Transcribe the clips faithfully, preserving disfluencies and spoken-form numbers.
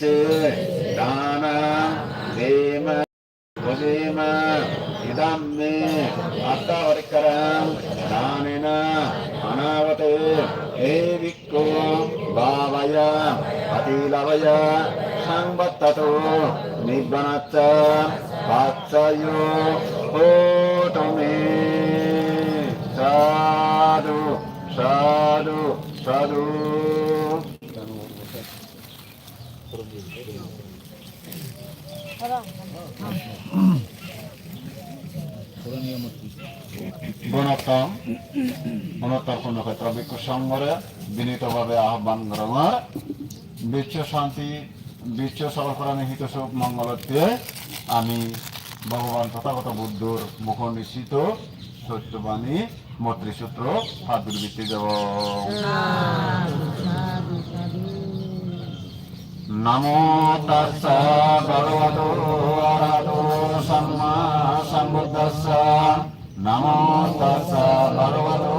Dānaṃ dema bhujema, idam me attaparikkaraṃ, dānena anāgate te bhikkhū bhāveyya paṭilabheyya saṃvattatu, nibbānassa paccayo hotu me. Sādhu, sādhu, sādhu. Gunottom, gunottor Punyokhetro Bhikkhu Songhore binitobhabe ahobban gorongor. Biccho santi, biccho sokol prani hito suk mongolotte ami Bhogoban Tothagoto Buddhor mukho nissito sottobani Moitri Sutro pat guri bitti debo. Sadhu, sadhu, sadhu. Namo tassa bhagavato arahato sammāsambuddhassa. Namo tassa bhagavato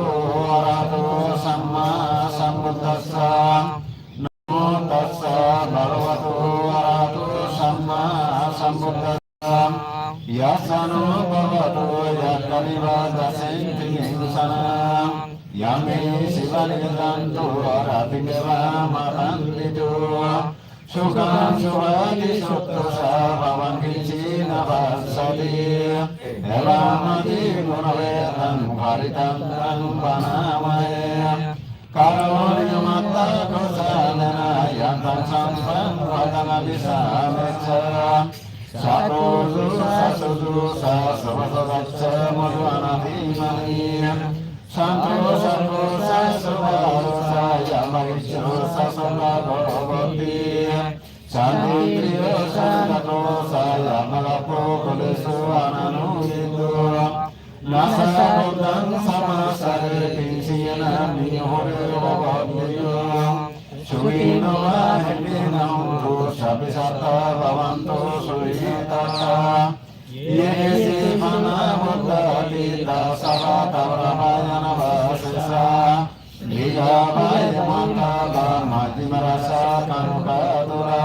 arahato sammāsambuddhassa. Namo tassa bhagavato arahato sammāsambuddhassa. Yassānubhāvato yattha nivāsati vimucanaṃ, yamhi jīveti santo rattiṃ devamatantitu. Sukhaṃ supati sukhito ca, bhavaṃ kiñci na passati, evamādiguṇavetaṃ parittaṃ taṃ bhaṇāmahe. Kāruññamattā kho jānena, yantaṃ santaṃ padaṃ abhisamecca. Sakko ujū ca suhujū ca, sabbasaccā ca mudu anatimānī. Santo santū ca saubhāro ca, appakicco ca sallapo hotu. Santindriyo ca nirantaro ca, appagabbho kulesu ananugiddho. Na ca buddhaṃ samasare, kiñci yena viññūhire upavadeyyuṃ. Sukhino vā khemino hontu, sabbe sattā bhavantu sukhitattā. Ye keci pāṇabhūtatthi, tā ca pathābala bhayānābhisesā. Dijā vā ye mahantā vā, majjhimā rassakāṇukathūlā.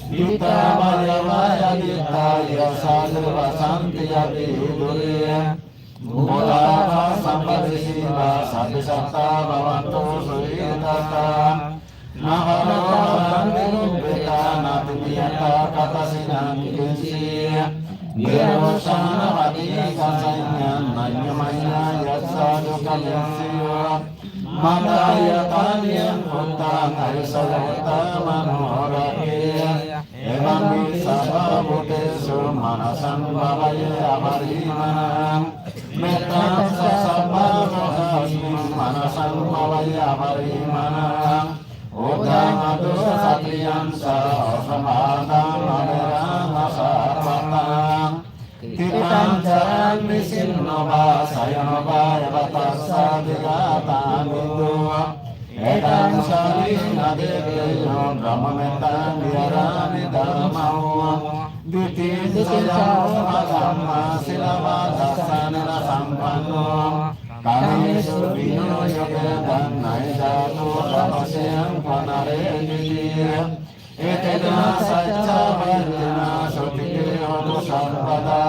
Diṭṭhā vā ye mahādīṭṭhā, ye ca dūre vasanti avidūre. Bhūtā vā sampavedī vā, sabbe sattā bhavantu sukhitattā. Na paro paraṃ nikubbetha, nātimaññetha katthaci naṃ kiñci. Vero ca na paṭicchassaññā, nāññamaññā yassa dukkhamiccheyya. Mātā yathā niyaṃ puttaṃ, āyusā ca puttā manuragge. Evaṃ me sabbabhūtesu, mānasaṃ bhāvaye aparimāṇaṃ. Mettañca sabbalokasmiṃ, mānasaṃ bhāvaye aparimāṇaṃ. Uddhaṃ adho ca tiyañca, asambādhaṃ averaṃ asapattaṃ. Tiṭṭhaṃ caraṃ nisinno vā, sayāno vā eva tassa adhigatamiddho. Etaṃ sārīrikadiccheyo, brahmamettaṃ viharāmi dhammahu. Diṭṭhiñca yo upagamma, sīlavā dassanena sampanno. Kāmesu vineyya gedhaṃ, na hi jātu gabbhaseyyaṃ punaretīti. Etena saccavajjena, sotthi te hotu sabbadā.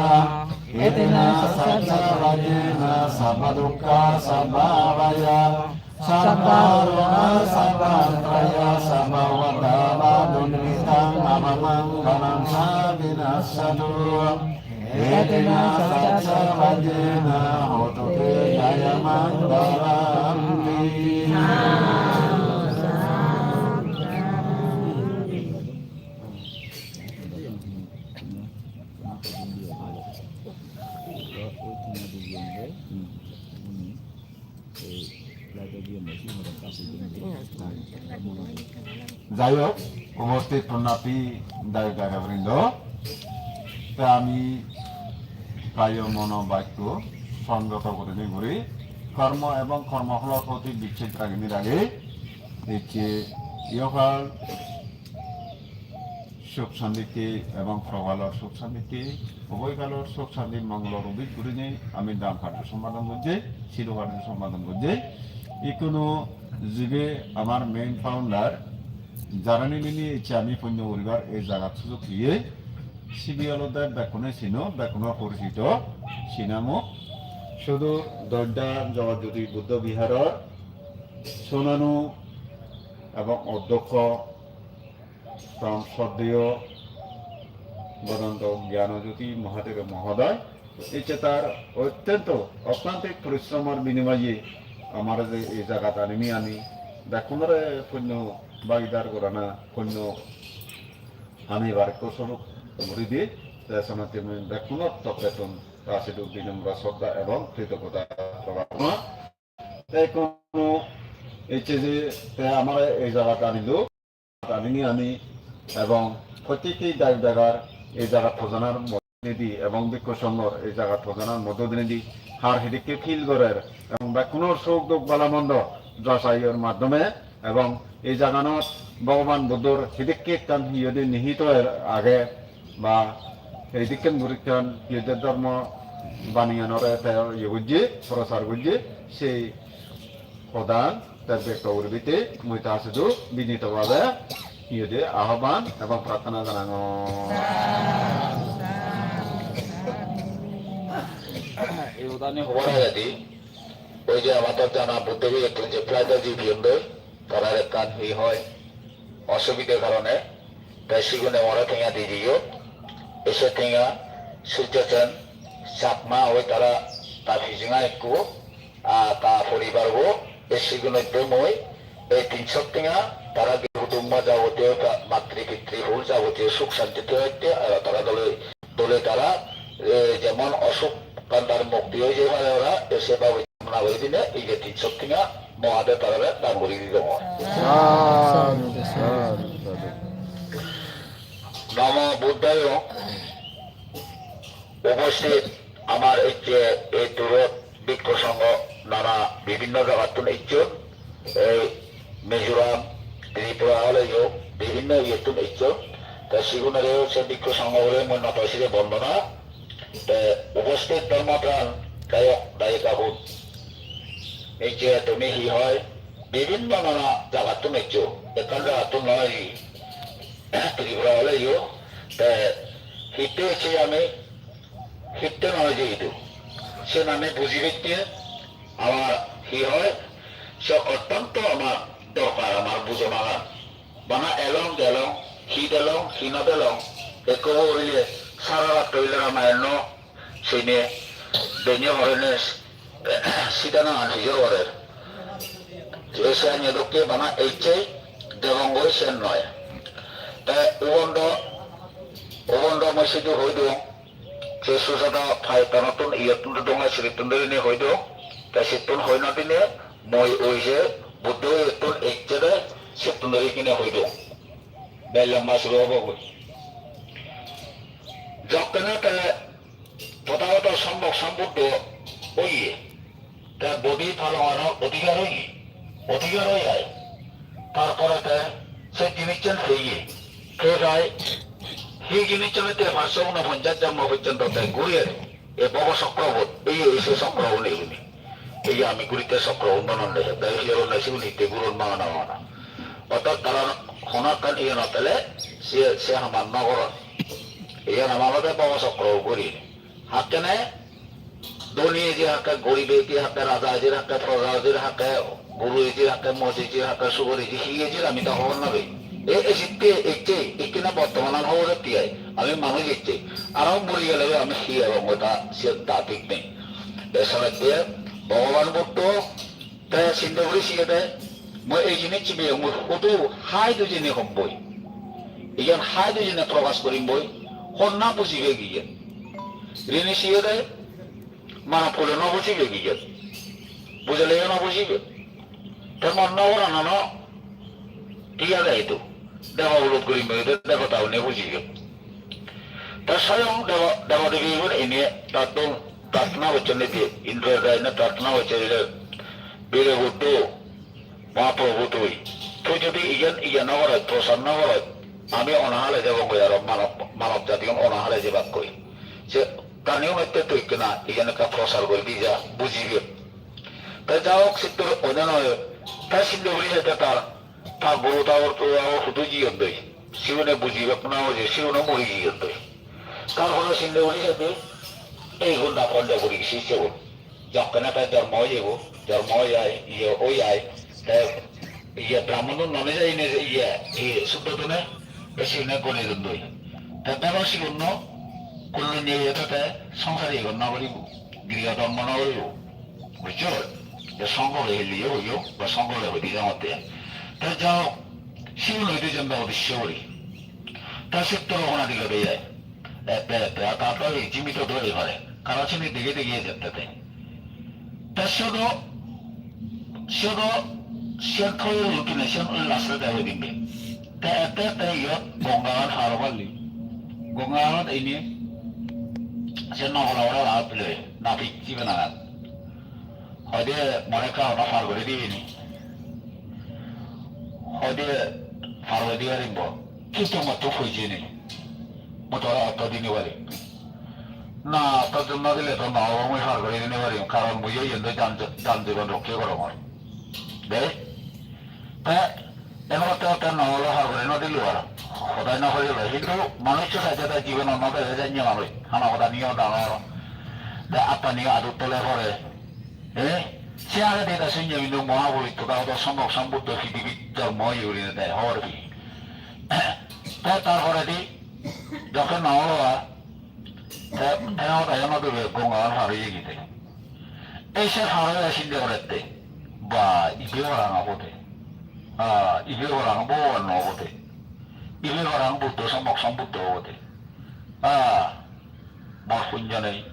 Etena saccavajjena, sabbadukkhā sabbabhayā, sabbarogā sabbantarāyā, sabbupaddavā dunimmitaṃ, avamaṅgalaṃ vinassatu. Etena saccavajjena, hotu te jayamaṅgalanti. Jai hok, uposthit punnarthi dayok dayika brindo, te ami kayo mono bakko songoto gurinei guri kormo ebong kormo pholor proti bicchej raginei ragei, ecche ihokalor suk santi ebong porokalor suk santi, ubhoykalor suk santi mongolor uddik gurinei ami dam karjo sompadon gojjei, siru karjo sompadon gojjei. Ikkunu jibe amar main founder, Jarani nini ecche ami punno guribar ei jagat sujog peye, sibe olode bekkune sino, bekkunor porichito sinamo. Sudu Dodda Jogajjoti Buddho Biharor sonanu ebong odhokko, pram sroddheyo Bodonto Gyanojyoti Mahadeve Mohodoy, ecche tar ottento oklantik porishromor binimaye amare je ei jagat anini ani bekkunore punno bhagidar gorana, punno anibar ekko suruk guri di, te senotte mui bekkunor toppettun ta sidu binamra sroddha ebong kritoggota prokash gorong. Te kono ecche je te amare ei jagat anilo, anini ani ebong prottekti dayok dagar ei jagat pojanar moddhedi ebong bhikkhu songhor ei jagat pojanar moddhedi har hidikke feel gorer ebong bekkunor suk duk bala mondo jachayor maddhome ebong ei jaganot Bhogoban Buddhor hidikke ekkan hi hoide nihito age ba hidikken guri ekkan hi hoide dhormo baniyanore te iye gojje, prochar gojje, sei hodan te bekto guri bite mui ta sidu binito bhabe hi hoide ahoban ebong prarthona janangor. Ei hodani hobar agedi, oi je amator jana Buddho Viharottun je flight-ot jibiyondoi, tarar ekkan hi hoi osubide karone, te sigune more tenga di diyon. Ese tenga Surjo Sen Chakma oi tara ta pijinga ekku, a ta poribar bo, e sigunot do mui ei tinso tenga tara hudumma jabotiyo ta matri pitri hul jabotiyo suk santi toitte, aro tara dole dole tara, e, jemon osuk kandar mukti oi jei pare ora, e se babotte kamona guri dine, ei je tinso tenga mo ade tarare dan guri didong. Sadhu, sadhu, sadhu. Namo Buddhaya. Uposthit amar ecche ei turot bhikkhu songho nana bibhinno jagattun ecchon, ei Mizoram, Tripura oleyo bibhinno iyettun ecchon. Te sigunoreyo se bhikkhu songhogore mui noto sire bondona. Te uposthit dhormo pran dayok dayika hun, ei je tumi hi hoi bibhinno nana jagattun eccho, ekkan jagattun noi, Tripura oleyo, te hitte ecche ami, hitte noi je idu, siyen ami buji pekke amar hi hoi, se ottonto amar dorkar, amar bujanagan. Bana elong delong, hi delong, hi no delong, ekko hoile sara rat hoile Ramayan no sine, benne horene sida nangan pijor gorer. Je siyan edokke bana ecche degongoi siyan noi. Te ubondo, ubondo mui sidu hoi dong, je Sujata Payetanottun iyottun donga sirittun dorinei hoi dong, te sittun hoi no dine mui oi je Buddho iyottun ecche de sittun dori kine hoi dong. Bel lamba suru obo goi. Jokkene te Tothagoto Sommok Sombuddho oye, te bodhi palonor odhikar oye, odhikar oye ai. Tar pore te se jinissan peye, te pai, hi jinissan te pachsho unoponchas jonmo porjonto te guriye, e bhobo chokro bot, ei, ei se chokro une une. Ei ami gurite chokro un banon de, te hi oron de sigun hitte gurun bangana bangana. Orthat tara hono ekkan iye no tele, se, se haman no goron. Iyan ama olode bhobo chokro guri. Hakkene dhoni ejir hakke, gorib ejir hakke, raja ejir hakke, proja ejir hakke, guru ejir hakke, moj ejir hakke, sugor ejir, hi ejir ami do hobor no pei. E, ejette, ejette, ekkene bortomanan hobor pei ai. Ami manuj ejette. Aro mori gele ami hi ebong oda siyan ta thik nei. Te senotte Bhogoban Buddho te sinde guri sigede, mui ei jinis sibe mui hudu hai dujine homboi. Iyan hai dujine prokash gurimboi, honna bujibe giyen. Rini sigede, mane pule no bujibe giyen. Bujeleyo no bujibe. Te mon no gorana no, thik age edu. Deba ulot gurimboi, deba taune bujibe. Te soyong deba, deba debi gun ine tattun prarthana gocchon nidi, Indro dai ne prarthana gocchon nidi, Bire Buddho, Mahaprabhu tui, tui jodi iyan, iyan no goroj, prosar no goroj, ami onahale jebongoi aro manob, manob jatigun onahale jebakkoi. Se tani unotte tui ekkena iyan ekka prosar gori di ja, bujibe. Te ja hok sittur oide noi, te sinde guri hete tar Ta guru ta orto aro hudu jiyon doi. Sigune buji bek na oye, sigune mori jiyon doi. Tar pore sinde guri jade, ei honna ponja guri sisse gun. Jokkene te jormo oyebo, jormo oyai, iye oyai, te iye Brahmon none jai ne iye, iye Suddodone, te sigune gone dun doi. Te bego sigunno, kullunye iye te te songsari egon na guribo, griho dhormo na guribo. Bujjo? Te songho le hille hoyo, ba songho le hoi di jangotte. Te jao, sigun hoide jemba uddesho guri. Ta settoro hona dilo de ai. Ette, ette, ta to ei jimito doi pare. Karo sini dege dege jette te. Te sodo, sodo, sen thoi lutine, sen oi laste de hoi dimbe. Te ette, ette iyot Gongagan par oballi. Gongaganot ine, sen no hola ora lahat pile, na picchi benagan. Hoide more ekka hono par guri dibe ni. Hoide par guri dibe rimbo. Kintu motto pojje ni. Mo tore otto dini parim. Na, otto din no dile to no obo, mui par guri dini parim. Karon mui o iyende jan, jan jibon rokke gorongor. De? Te, eno otte otte no olo, par guri no dilo aro. Hodai no hoi olo. Hintu manuj sora jeda jibon no dege janye manuj. Hana hoda niyo dangor. Te atta niyo adut tole pore. Eh? Se agedi ta sunyo hintu Mahapurush Tothagoto Sommok Sombuddho pithibit jormo oye gurinei te hobor peye. Te tar poredi jokke no olo ar, te, te hoda yo no dube, Gongagan par oye gide. Ei se par oye sinde gorette, ba, ibe parapang obode. Ah, ibe parapang Bhogoban no obode. Ibe parapang Buddho, Sommok Sombuddho obode. Ah, mor punyo nei,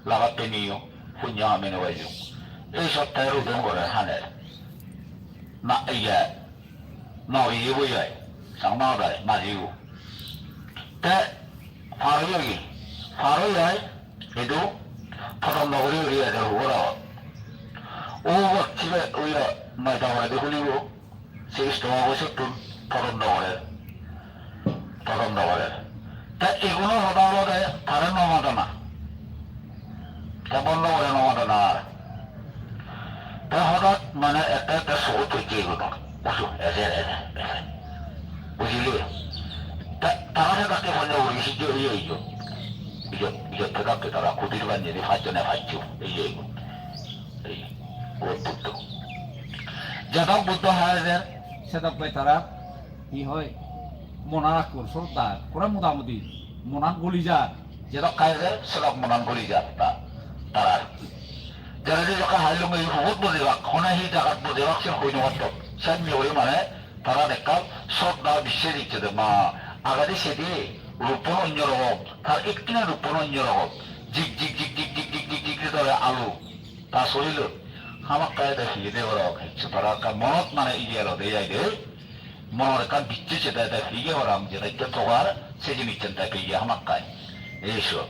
lagatte niyo, punyo hame no paiyong. Ei sotte rudon gore haner. Na, iya, no iye boi ai, Changma hodai, majibo. Te par oye gi, par oye ai, idu potondo guri guri ede hubor agon. O bocche be oye noita poredi hulibo, se istoba bo settun potondo gore, potondo gore. Te iguno hoda olode tare no madana. Te bondo gore no madana ar. Te hodat mane ekka ekka sogot pocche igunor. Uju, ejer, ejer, ejer. Bujili? Te tara sedakke ponja uri sijjo iye ijo. Ijo, ijo sedakke tara kutir banjedi pajjone pajjo iye igun. Ei, ot Buddho. Jedok Buddho hai ejer, sedok bai tara hi hoi? Monan ekkur sroddha, pura motamuti monan guli jar. Jedok hai ejer, sedok monan guli jar ta, tarar. Jara je jokke hai lungi hubot bojebak, hone hi jagat bojebak, sen hoi no patton. Sen miyoi mane tara ekkan sroddha bicche dicche de ma. Agede sedi ruppon onyo rokom, tar ekkene ruppon onyo rokom. Jik, jik, jik, jik, jik, jik, jik, jik, jik, dore alu. Ta sorilot hamakkai de piyede parapang, hissu tara ekka monot mane iye elode ai de, monor ekkan bicche sede de piye parapang, jenatte togar se jinissan te piye hamakkai. Ei so,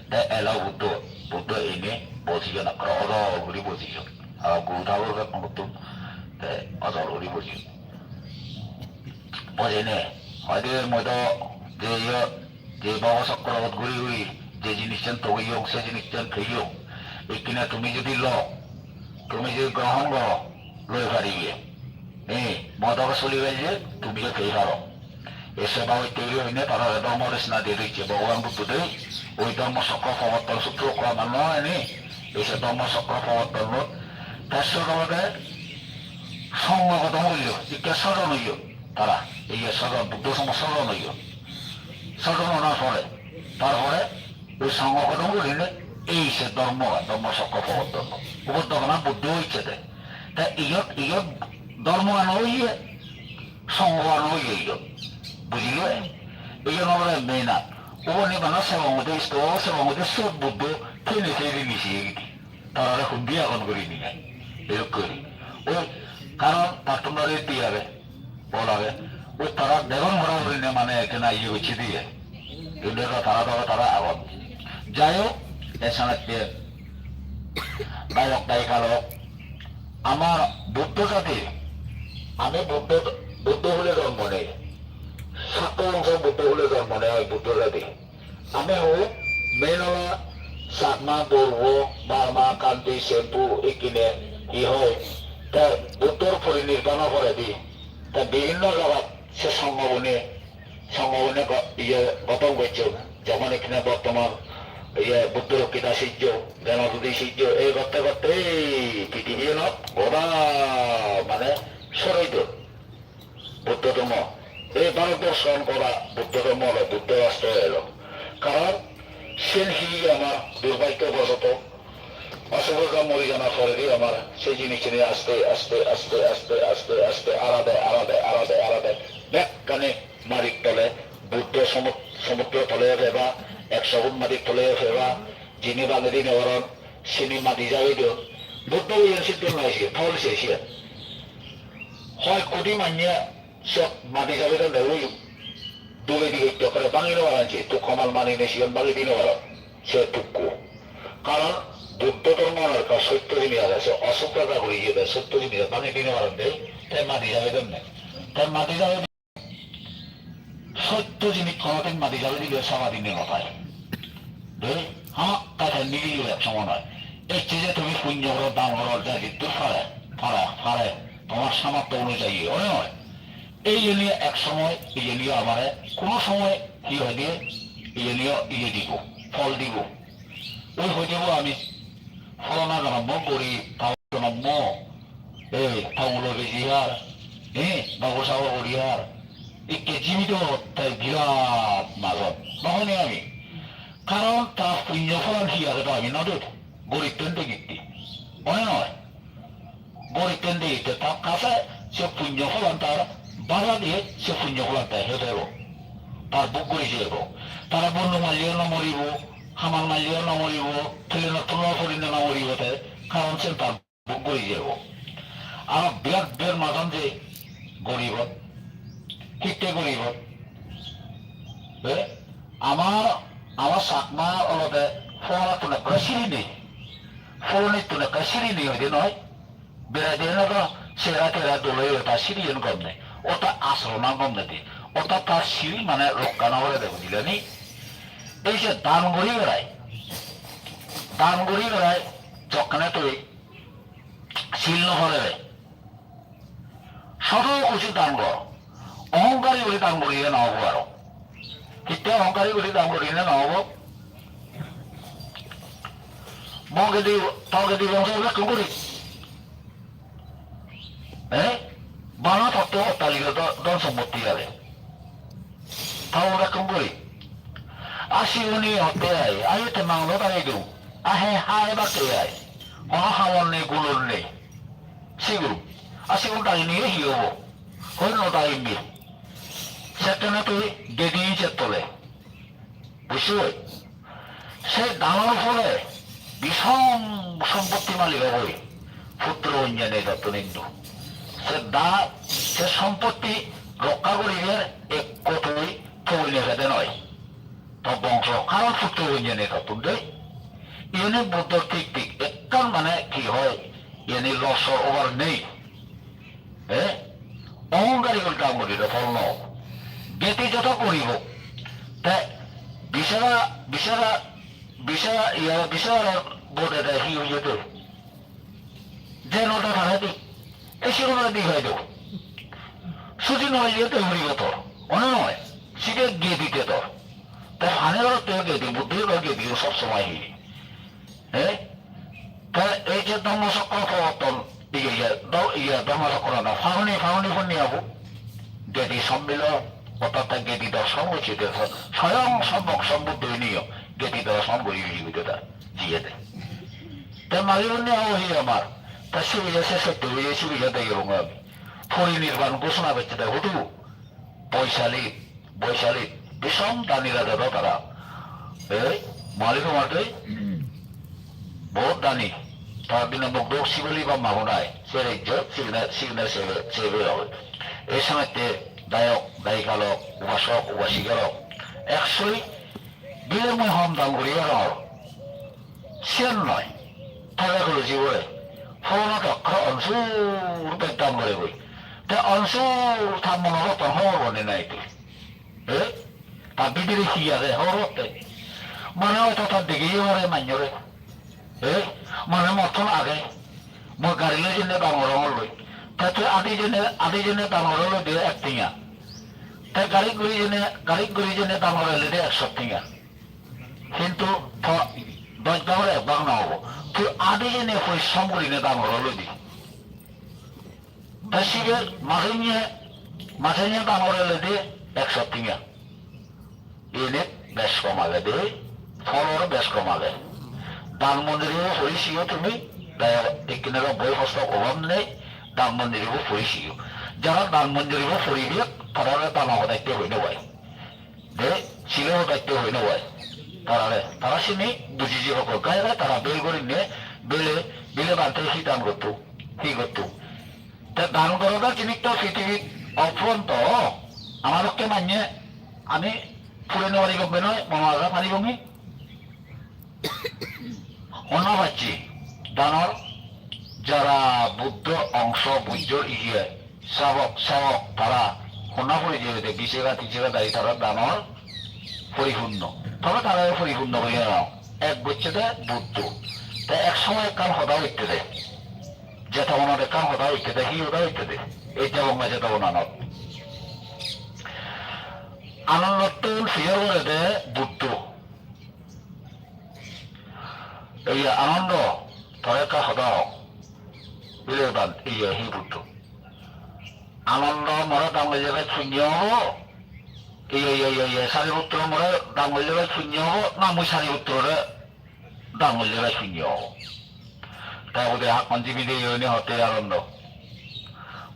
te elo Buddho, Buddho ene bojiyon, ekkore odol guri bojiyon. Aro guru thagur bekkunottun te odol guri bojiyon. Bojene, hoide mui do je iyo, je bhobo chokkorot guri guri je jinissan togeyong, se jinissan peyong. Ikkine tumi jodi lo, tumi jodi grohon goro, loi paribe. Ei, mo doge soli palle, tumiyo pei paro. Ei seba hoite guri hoine tarare dhormo desona diye diye Bhogoban Buddho de, oi dhormo chokro proborton sutro ekko amar noi ni, ei se dhormo chokro probortonot, te sot olode songho gotong gorillo, ikke sojon oiyo. Tara, ei je sojon, Buddho songho sojon oiyo. Sojon onar pore, tar pore oi songho gotong gurinei ei se dhormo, dhormo chokro proborton. Ubot dogonan Buddho oichche de. Te iyot, iyot dhormogan oiye, songhogan oiye iyot. Bujile? Iyen olode main ar. Uboni bana sebong ode, isto sebong ode sot Buddho thene thene nisi egidi. Tarare hundi agon guri niye. Edokke guri. Oi, karon tattun aro etti age. Bol age. Oi, tara degon gora guri ne mane ekkena iye gocche diye. Inde tara tara tara agon. Jai hok, e sanatte dayok dayika lok, amar Buddho jati, ami Buddho, Buddho hule jonmo nei. Sakko bongso Buddho hule jonmo nei, ami Buddho jati. Ami hoi Menola, Chakma, Borgo, Barma, Kanti, Sempu, ikkine hi hoi. Te Buddhor porinirbanor poredi Te bibhinno jagat se songhobune, songhobune go-, iye gothon gocchon, jemon ekkene bortoman iye Buddho Rokkita sijjo, Gyanodudi sijjo, ei gotte gotte ei prithibiyenot goda mane soroi don Buddho dhormo. Ei Bharatborshon goda Buddho dhormo olo, Buddho rastro elo. Karon siyen hi, amar durbhagyo bosoto Asugor gam mori jana poredi amar se jinissani aste, aste, aste, aste, aste, aste, arade, arade, arade, arade, bekkani madir tole, Buddho somu-, somudro tole peba, ekso foot madir tole peba, jini bangedi no paron, sini madi jabedon. Buddho iyen siddho noi siyen, thol se siyen. Hoi kudi manye sot madi jabedon de ui, dugedi gotto kore bangi no paron se, tu komal mani ne siyon bangi di no paron. Se tukku. Karon Buddho dhormo ekka sotto jinis age, se osubra guri jiyede sotto jinis bangi di no paron de, te madi jabedon ne. Te madi jabe sotto jinis konotin madi jabe dile saba dine no pai. De, hamakkai te nigilibo ek somoy noi. Ecche je tumi punyo goro, dan goro, ja jiddur pare, pare, pare, tomar samortho onujayi, oi noi? Ei jeni ek somoy, ei jeni amare, kono somoy, hi hoide, ei jeni, iye dibo, phol dibo. Oi hoi dibo ami, pholona jonommo gori, ta jonommo, ei, ta ulo beji har, ei, babu sago gori har, ikke jibito tai birat majon, no hone ami. Karon ta punyo pholon hi age to ami no dei, goriben degitte. Oi noi? Goriben degitte ta kase se punyo pholon tar bala diye se punyo pholon ta he debo. Tar buk gori jebo. Tara bondu malleyo no moribo, hamal malleyo no moribo, plane-ottun no porine no moribo te, karon sen tar buk gori jebo. Aro birat birat majon je goribot, hitte goribot? Eh? Amar, amar Chakma olode pholonittun ekkore siri nei. Pholonittun ekkore siri nei hoide noi. Berede ene do sera tera dole oye, ta siriyan gom nei. Ota asronan gom nei de. Ota ta siri mane rokka no gore de, bujile ni? Ei je dan guri berai. Dan guri berai, jokkene tui sil no pore de. Soto kuchi dan gor. Ohonkari guri dan gurile no obo aro. Hitte ohonkari guri dan gurile no obo? Mogedi, togedi bongso bekkun guri. Eh? Bana totto ottalika do-, dhon sompotti age. Tao bekkun guri. A siguni hotte ai, ai te manglo dagi du. A he ha ebakke ai. Hono hamor nei, gulor nei. Sigun. A sigun dagi niye hi obo? Hoi no dagi ni. Sekkene tui gedi ichet tole. Bujcho? Se danor phole bishom sompotti malik oboi. Putro onjane dotto nindu. Se da, se sompotti rokka guribar ekko tui togine pede noi. To bongso karon putro onjane dottun de. Iyeni Buddhor thik thik ekkan mane hi hoi, iyeni losor obar nei. Eh? Ohonkari guri dam guri de phol no. Geti joto guribo. Te bisara, bisara, bisara, iya, bisara bode de hi hoye de. Je no de thare di. E siro no di hoy do. Suji no hoye de huri gotor. Ono noy. Sige geti de tor. Te phane ro te geti, buddhi ro geti sob somoi hi. Eh? Te ei je Dhammasokro proborton, iye, iye, do-, iye, Dhammasokro na, paguni, paguni punni abu, gedi sommilo, orthat te gedi dorson gocche de, soyong sommok sombuddho iniyo, gedi dorson gori gori gori ta, jiye de. Te magi punni abu hi amar, te sibe je se sotto, sibe je degirong ami. Porinirban ghosona gocche de hudu, Boisali, Boisali, bishom dani raja do tara. Ei, malik omar dei, bohut dani. Tar bina mukdok sibeli ba magunai. Se rejjo, signa, signa sebe, sebe oi. Ei samette dayok, dayika lok, upasok, upasika lok. Actually, bile mui hom dam guri arongor. Siyan noi. Thaga guri jibore. Phone-ot ekkore onsur bek dam gore goi. Te onsur ta mono gotton hobor bone nai te. Eh? Ta bidire hi age hobor otte? Mane hoito ta degeye pare manjore. Eh? Mane mottun age. Mui gari loi jeinei bangor ongor loi. Te tui adi jene, adi jene dangor olode ek tenga. Te garik guri jene, garik guri jene dangor olode ekso tenga. Hintu to dosh bhagor ek bhag no obo. Tui adi jene porishrom gurine dangor olode. Te sibe masonye, masonye dangor olode ekso tenga. Iyeni bej kom age de, folor bej kom age. Dan mondirebo pori siyo tumi, te ikkine do boi postop obab nei, dan mondirebo pori siyo. Jara dan mondirebo poribe, tarare dano hodatte hoi no pai. De, silo hodatte hoi no pai. Tarare, tara sini buji jibo ko, gaire tara bel gurinei, bele, bele bhante hi dan gotto, hi gotto. Te dan goroda jinis to pithibit ophuronto, ama dokke manye ami pure no pari gombe noi, mono aga pari gomi. Honna pacchi, danor jara Buddho ongso, Buddhor iye, sabok, sabok, tara honna puri jeyede, bisega, tisega dai tara danor poripunno. Tobe tara poripunno guri no, ek gocche de Buddho. Te ek somoy ekkan hoda utte de. Jetobonot ekkan hoda utte de, hi hoda utte de? Ei Jabonga Jetobonanot. Anondottun piyor gorede Buddho. Ei Anondo, tore ekka hoda hong. Bile ban, iye hi Buddho. Anondo more dangor jebe punyo obo. Iye, iye, iye, iye, Sariputro more dangor jebe punyo obo. Na mui Sariputrore dangor jebe punyo obo. Ta bode hakkon jibi de yoni hotte Anondo.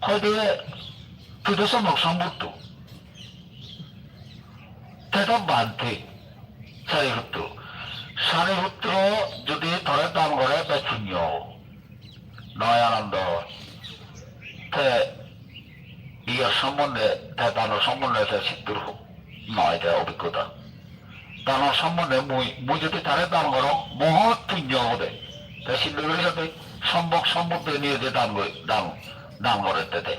Hoide, tui do sombok sombuddho. Te do bhante, Sariputro. Sariputro jodi tore dan gore, bej punyo obo. Noi Anondo, te iyar sombonde, te danor sombonde te sittur noi te obiggota. Danor sombonde mui, mui jodi tare dan gorong, mohot punyo obode. Te sinde guri sade sombok sombuddho niye je dan goi, dan, dan gorette te.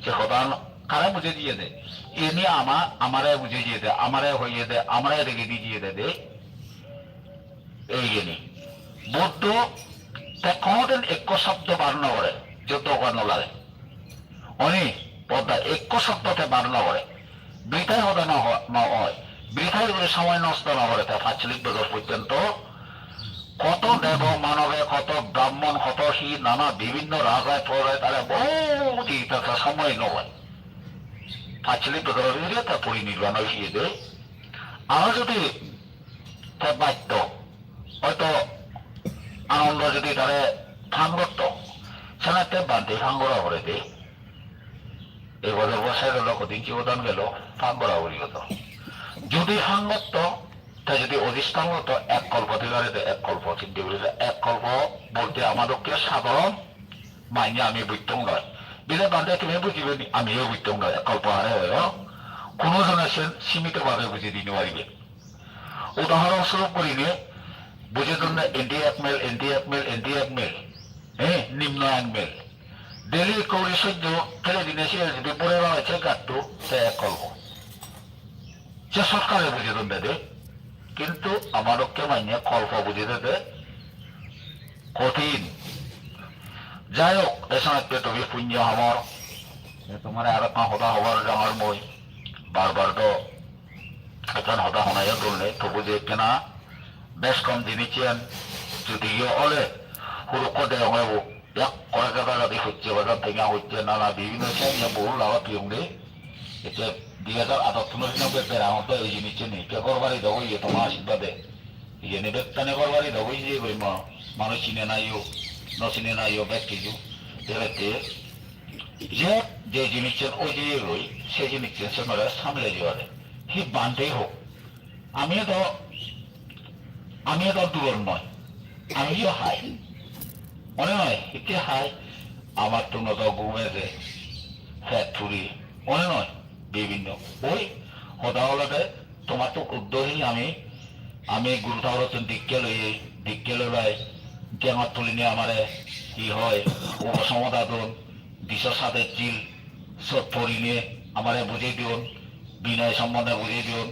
Se hodan kare bujei diye de? Eni ama, amare bujei diye de, amare hoye de, amare degei di diye de de. Ei jeni. Buddho te konoden ekko sobdo bar no gore, joddo hoi no lage. Oni, podda ekko sobdo te bar no gore. Brithai hoda no ho-, no oi. Brithai guri somoy nosto no gore, te pachchollish bojor porjonto koto debo manobe, koto brahmon, koto hi nana bibhinno rajai projai tare bohut hi te somoy no oi. Pachchollish bojor bidire te porinirban oi siye de. Aro jodi te batto, hoito Anondo jodi tare phan gotto, senotte bhante phan gora pore de. Ei bojor bo sero lok din chibodan gelo, phan gora poribo to. Jodi phan gotto, te jodi odhisthan gotto, ek kolpo thik age de, ek kolpo, sinde guri de, ek kolpo bolte ama dokke sadharon manye ami bujjong noi. Bile bhante tumi bujibe ni, amiyo bujjong noi, ek kolpo are hoyo. Kono jone sen simito bhabe bujei di no paribe. Udahoron swarup gurinei bujei donne indi ek mil, indi ek mil, indi ek mil, eh, nimno ek mil. Daily ekko guri sojjo thele dine siye jodi bore bana se gatto, te ek kolpo. Se sorkare bujei donde de. Kintu ama dokke manye kolpo bujei de de kothin. Jai hok, e somotte tumi punyo hamor. E tomare aro ekkan hoda hobar jangor mui. Bar bar do ekkan hoda hona yo dol nei, tobu je ekkena bej kom jinis siyan judi yo ole hurukko degong ebo. Yak kore gada gadi hocche, bajar tenga hocche, nana bibhinno siyan yo bohut lagot piyong de. Ecche di hajar adattuno sinong be berang to ei jinis seni. Ecche ghor bari dok oye toma ashirbade. Iyeni bekkani ghor bari dok oye goi ma. Manuj sine na yo, no sine na yo, bek kiju. Te bette je, je jinissan oi jeyegoi, se jinissan se mare samle jeyegoi. Hi bhante hok. Ami do, ami do durot noi. Ami yo hai. One noi, hitte hai. Amattun do gum eje, pet puri. One noi, bibhinno. Oi, hoda olode, tomattun uddo hi ami, ami Guru Thakurottun dikke loi, dikke loi bai, gengot tulinei amare hi hoi, uposomoda don, diso sadej jil, sot porinei amare bujei diyon, binoy sombonde bujei diyon,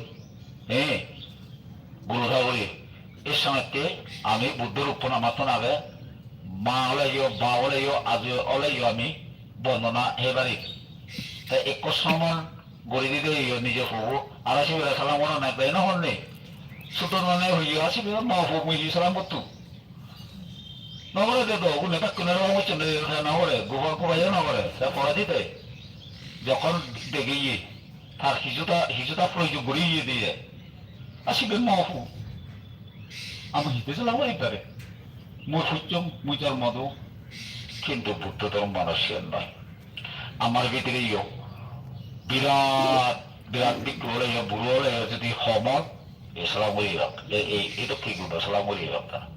eh, Guru Thakure, er sangette ami Buddho ruppon amattun age, ma oleyo, bap oleyo, ajo oleyo ami bondona he barit. Te ekko somon guri dide iyo nije puobo, aro sibere salam gorana ekdagi no honne. Suton mane hoye, "A sibe mo puo, mui hi salam gottum?" No gore de do, gune bekkune ro gocchonde, te no gore, gopal kobayo no gore, te pore dide. Jokkon degeye, tar hisuta, hisuta proyojog guri iye diye. "A sibe mo puo. Ami hite salam gori tare? Mui pucchong, mui jormo dong." Hintu Buddho dhormo manuj siyen noi. Amar bidire yo birat, birat bhikkhu ole yo, buro ole yo, jodi homon, e salam guri rok. E, e, e dokke guno salam guri rok tara.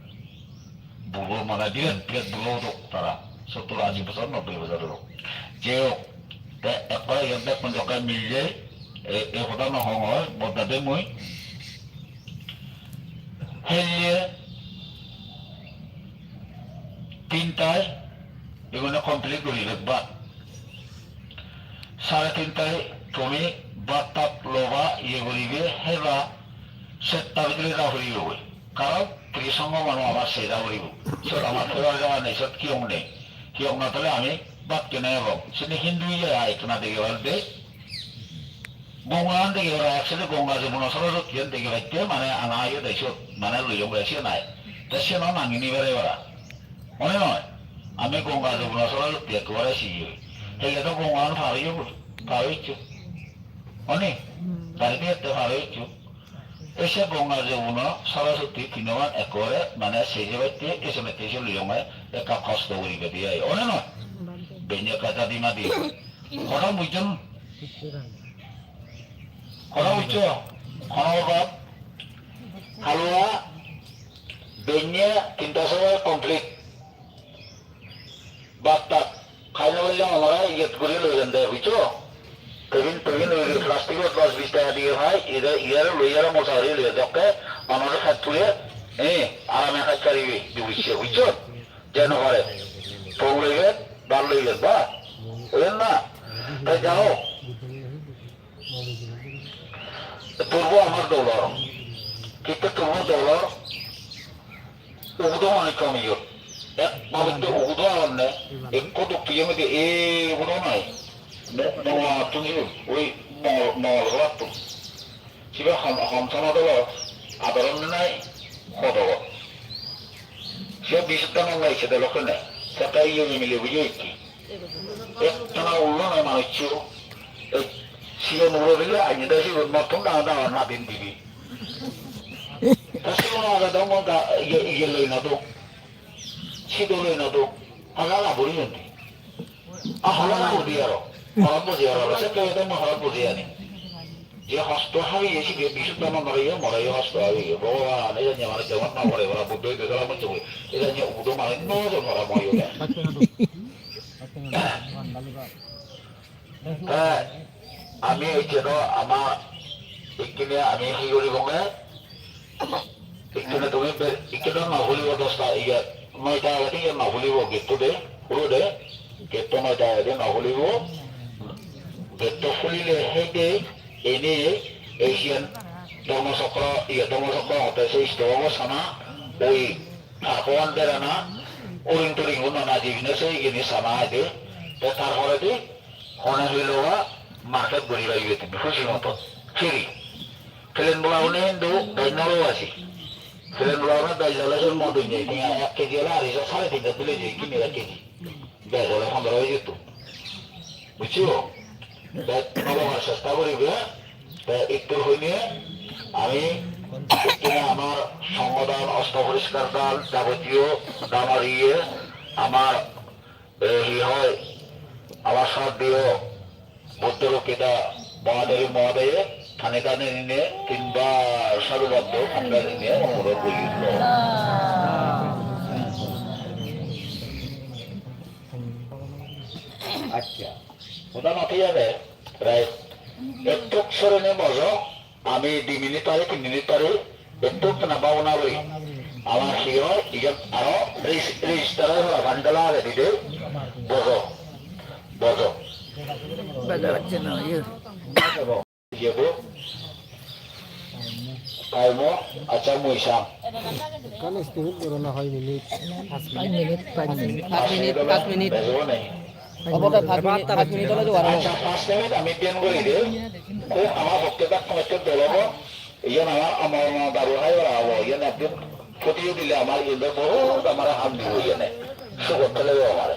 Buro mane birat, birat buro odok tara. Sottor, ashi bojor, nobboi bojor odok. Je hok, te ekkore iyen bekkun jokke mil jai, e, e hoda no hongor, bodda de mui. Helle tintai igune complete guri rek bhat. Sare tintai tumi bhat tat loba, iye guribe, heba, setta bidire ja puribo goi. Karon tri songho manu amar se ja puribo. Sot amar hebar jaga nei, sot hiyong nei. Hiyong no thale ami bhat kene hebong? Sini Hindu iye ai ekkena dege pare de. Gongagan dege pare, actually Gonga Jomuna Saraswati an dege patte mane ana ayo de sot, mane loyong bai siyan ai. Te siyan o nangi ni pare para. One noi? Ami Gonga Jomuna Saraswati ekkubare siye. Hele to Gongagan par oye bol, par oye. One? Bari de ette par oye. Ei se Gonga Jomuna Saraswati tinogan ekkore mane seje batte, ei se mette se loyonge ekka kosto guri bedi ai. One noi? Benne ekka jadi madi. Hoda bujjon? Hoda bujjo? Hono bab? Halwa? Benne tinta soba complete. Bhat tat khai no palle onore iyot guri loi jande, bujjo? Tebin, tebin oi plastic-ot dos bis taka diye pai, ide, iyare loi aro mosa guri loi jokke onore pet pule, eh, arame haj paribe, di bujje, bujjo? Je no pare, pok loibe, bhat loibe, ba? Oyen na? Tai jao. Turbo amar dol or. Kitte turbo dol or? Ugudo manuj kom iyot. Ek manuj to ugudo agonne. Ekko duk piye mide e ugudo nai. Mo-, mo-, tumi oi mo-, mo-, mo-, sibe hom-, homsana dolo adoron nai hodogo. Se bisutta nang lai se dolo kene. Seta iye mile bujo ikki. Ekkana ullo noi manuccho. Ei sigon uro bile aji de sigon mottun dangor dangor nadin dibi. Ta sigon age dong mon ga iye, iye loi no dong. Sido loi no dong. Hala la buri hondi. A hala la buri aro. Horom buji aro. Sekke de mo horom buji ani. Je hosto habiye sibe bisutta nang mare ye, more ye hosto habiye. Bhogoban, ei janye mane jemon na more ora Buddho ide sala mucche. Ei janye udo mane no jon mara moyo de. Te ami ecche do ama ikkine ami hi guribonge? Ikkine tumi be-, ikkine no hulibo dosta, iya, noita agede iya no hulibo getto de, hulo de, getto noita agede no hulibo, getto hulile hede, ene, Asian Dharma Chakra, iya, Dharma Chakra hote se istobo sana, oi, tarpogan berana, uring turing gunna jibine se igini sana ede, te tarpore di, Hone hi loba market guri paribe tumi huji moton. Free. Plain bola hone hintu dai no loba si. Plain bola hone dai jale sor modun jai. Tinga ek kg ole ariso sare tinso tule jai kini ek kg. Bej ole pondro oi jetto. Bujcho? Bej no lobar chesta guribe. Te ittur hoine ami ikkine amar songho dan, osto poriskar dan, jabotiyo danor iye amar Ei hi hoi, amar sroddheyo Buddho Rokkita Bahadur Mohodoye tani tani nine tinbar sadhubad do tani tani nine onurod guri dilo. Accha, hoda mati jade, right? Ettuk sorone bojo, Ami di minute pari, tin minute pari, ekku ekkena bhabona guri. Amar hi oi, iyen aro regis-, register oi para pani dala agedi de, bojo, bojo. Bojo hocche na, iye. Iye bo. Time o, accha, mui sam. Ekkan estimate goro na hoi minute? Pach minute, pach minute, pach minute, pach minute. Bejebo nei. Obo te paanch minute, paanch minute ole jogar obo. Accha, paanch minute ami dhyan guri de. Khub amar pokke ekkan ekkan dol obo. Iyan amar Amarnath daru hai gora obo. Iyan ekdin putiyo dile amar iyan do bohut amar ham dibo iyane. Sugot thele do amare.